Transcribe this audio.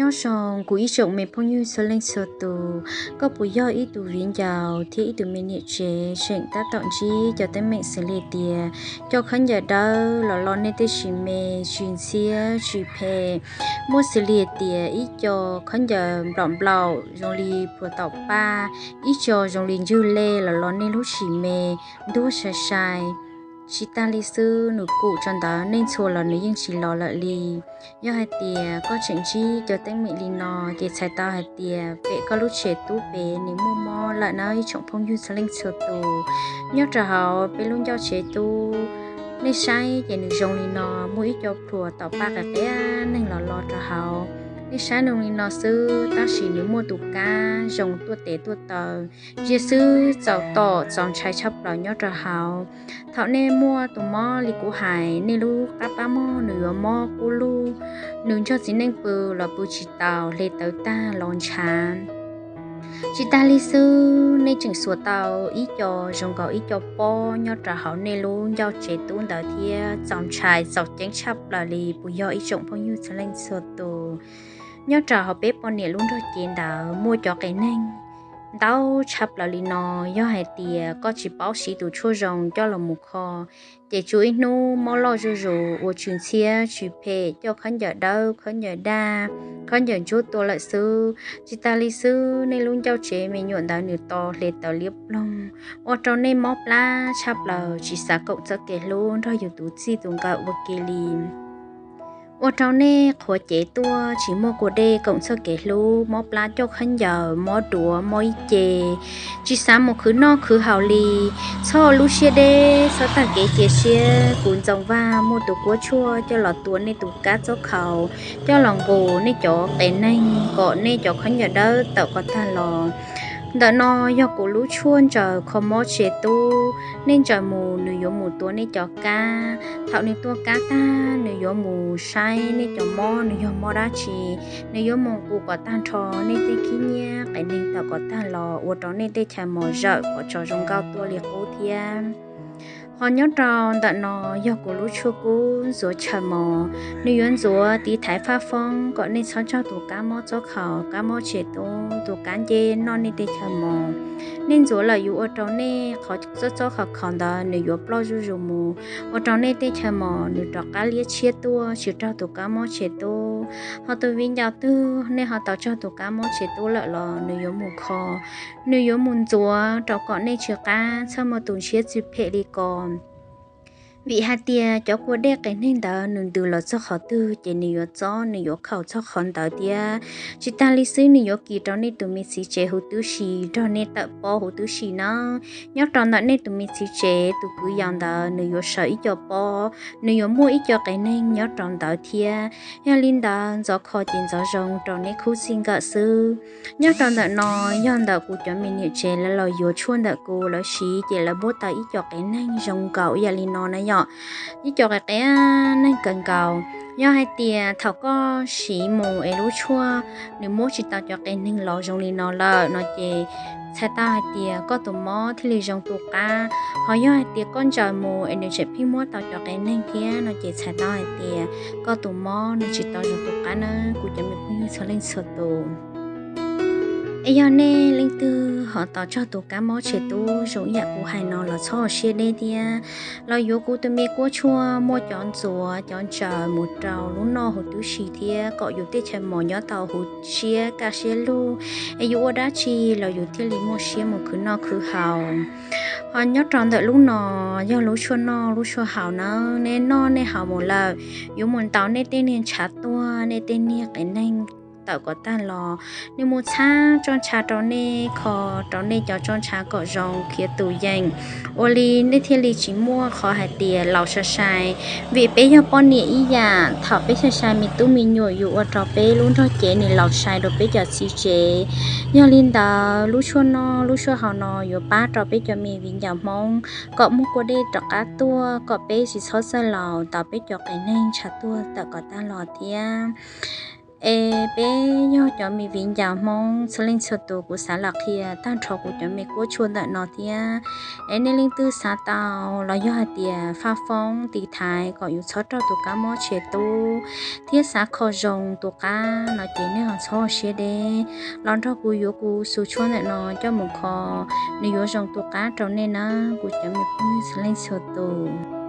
Nyob zoo kuv ib tsoom me phooj ywg txhua leej txhua tus, koj puas yog ib tug viv ncaus thiab ib tug me niam tsev tseem tab tom ntsib cov teeb meem xws li tias coj khaub ncaws dawb los lo nej tej tsis me, tsis ntxhiab tsis phem, muaj xws li tias ib co khaub ncaws nplaum nplaum zoo li phua taum paj, ib co zoo li ntswg lej los lo nej lub tsis me, ntuag sai sai. Tsis tag li xwb, nws kum tso ntawd nej ntxhua los nws yeej tsis los lawm li. Yog hais tias koj tseem ntsib cov teeb meem li no ces txhais tau hais tias pem koj lub tsev tub pem nws muaj mob lawm na ib tsoom phooj ywg txhua leej txhua tus. Nyob rau hauv peb lub ncauj tsev tub, nej saib ces nws zoo li no, muaj ib co phua taum paj qias qias neeg los lo rau hauv. Nej saib zoo li no xwb tab sis nws muaj tus kab zoo tuaj tes tuaj taw, ntsia xwb txaus tom txaus ntshai tshaj plaws nyob rau hauv. Thaum nej muaj tus mob li kuv hais, nej lub qab pab mog nws yuav mob kub lug, nws nrog txiv neej pw los pw tsis taus, hle tawv tag los ntshav. Tsis tag li xwb, nej tseem xuas tau ib co zoo nkaus ib co pob nyob rau hauv nej lub ncauj tsev tub ntawd thiab, txaus ntshai txaus ceeb tshaj plaws li puas yog ib tsoom phooj ywg txhua leej txhua tus? Nyob rau hauv peb poj niam lub nrog cev ntawd muaj cov qias neeg ntau tshaj plaws li no. Yog hais tias koj tsis paub siv tus tshuaj zoo coj los mus kho, ces tsuas ib hnub mob loj zuj zus, ua tsis ntxhiab tsis phem, coj khaub ncaws dawb, khaub ncaws daj, khaub ncaws ntsuab tua lawm xwb. Tsis tas li xwb, nej lub ncauj tsev me nyuam ntawd nws to hle tawv liab ploog, ua rau nej mob plab tshaj plaws, tsis xav koom txoj kev hlub nrog yus tus txij tus nkawm ua ke li. Ua rau nej qhuav cev tuaj tsis muaj kua dej koom txoj kev hlub, mob plab coj khaub ncaws, mob duav, mob ib ce, tsis xav mus khwv noj khwv haus li. Txhob lub siab deb, txhob tag kev cia siab, kuv Ntxoov Vaj muaj tus kuab tshuaj coj los tua nej tus kab txob khaus, coj los nqus nej cov qias neeg kom nej cov khaub ncaws dawb tawm kom tag los. Ntawm no yog kuv lub tshuaj ntsaws kho mob tsev tub, nej ntsaws mus nws yuav mus tua nej cov kab. Thaum nws tua kab tag, nws yuav mus saib nej cov mob nws yog mob dab tsi, nws yuav mus nqus kom tag nrho nej tej khib nyiab qias neeg tawm kom tag los, ua rau nej tej chaw mos zawm kom tso zoo nkauj tuaj li qub thiab. Ho nyob rau ntawm no yog kuv lub tshuaj kub ntxuav chaw mos, nws yuav ntxuav tiv thaiv faj foob kom nej txhob raug tus kab mob txob khaus, kab mob tsev tub, tus kab nceb noj nej tej chaw mos. Nej ntxuav lawm yuav ua rau nej qhov txob txob khaus khaus ntawd nws yuav ploj zuj zus mus, ua rau nej tej chaw mos nws rov qab liab tshiab tuaj, tsis raug tus kab mob tsev tub. Ho tus viv ncaus twg nej ho tau raug tus kab mob tsev tub lawm los nws yuav mus kho, nws yuav mus ntxuav rau kom nej tsis qab txhob muaj tus ntshiab txwj phem li ko. Vim hais tias cov kua dej qias neeg ntawd nws ntws los txog qhov twg ces nws yuav txob nws yuav khaus txog qhov ntawd thiab. Tsis tas li xwb, nws yuav kis rau nej tus me txiv tsev huv tib si, nrog nej tawm pob huv tib si na. Nyob rau ntawm nej tus me txiv tsev tus kwv yau ntawd nws yuav sawv ib co pob, nws yuav muaj ib co qias neeg nyob rau ntawd thiab. Yog li ntawd ntxov kho ces ntxov zoo rau nej khub txij nkawm xwb. Nyob rau ntawm no yog ntawm kuv cov me niam tsev lawv los yuav tshuaj ntawm kuv lawv siv ces lawv muab tau ib co qias neeg zoo nkaus yam li no na yom. Ib co qias qias neeg kawg nkaus. Yog hais tias thaum koj siv mus es lub tshuaj nws muab tsis tau cov qias neeg los zoo li no lawm no ces txhais tau hais tias koj tus mob thiaj li zoo tu qab. Ho yog hais tias koj ntsaws mus es nws tseem pheej muab tau cov qias neeg thiab no ces txhais tau hais tias koj tus mob nws tsis tau zoo tu qab na kuv cov me phooj ywg txhua leej txhua tus. Es yog nej leej twg ho tau raug tus kab mob tsev tub zoo ib yam kuv hais no los txhob siab deb thiab, los yuav kuv tus me kuab tshuaj muaj cov ntxuav cov ntsaws mus rau lub noj huv tib si thiab kom yus tej chaw mos nyob tau huv siab kaj siab lug, es yus ua dab tsi los yus thiaj li muaj siab mus khwv noj khwv haus. Ho nyob rau ntawm lub no yog lub tshuaj noj lub tshuaj haus na, nej noj nej haus mus lawm, yuav mus ntaus nej tej niag ntshav tuag, nej tej niag qias neeg tawm kom tag los, nws mus txhab tsob ntsha rau nej kho, rau nej cov tsob ntsha kom zoo khiav tus yeem, ua li nej thiaj li tsis muaj qhov hais tias laus sai sai. Vim peb yog poj niam ib yam, thaum peb sai sai me tub me nyuam yus ua rau peb lub nrog cev nws laus sai rau peb cov txiv tsev. Yog li ntawd lub tshuaj noj lub tshuaj haus no yuav pab rau peb cov me viv ncaus Hmoob kom muaj kua dej rov qab tuaj, kom peb tsis txhob txawj laus, ntaus peb cov qias neeg ntshav tuag tawm kom tag los thiab. Es peb yog cov me viv ncaus Hmoob txhua leej txhua tus, kuv xav los qhia tag nrho kuv cov me kuab tshuaj ntawm no thiab. Es nej leej twg xav tau los yog hais tias faj foob tiv thaiv kom yus txhob raug tus kab mob tshem tub thiab xav kho zoo tus qab no ces nej ho txhob siab deb, los nrog kuv yuav kuv xu tshuaj ntawm no coj mus kho, nws yuav zoo tus qab rau nej na, kuv cov me phooj ywg txhua leej txhua tus.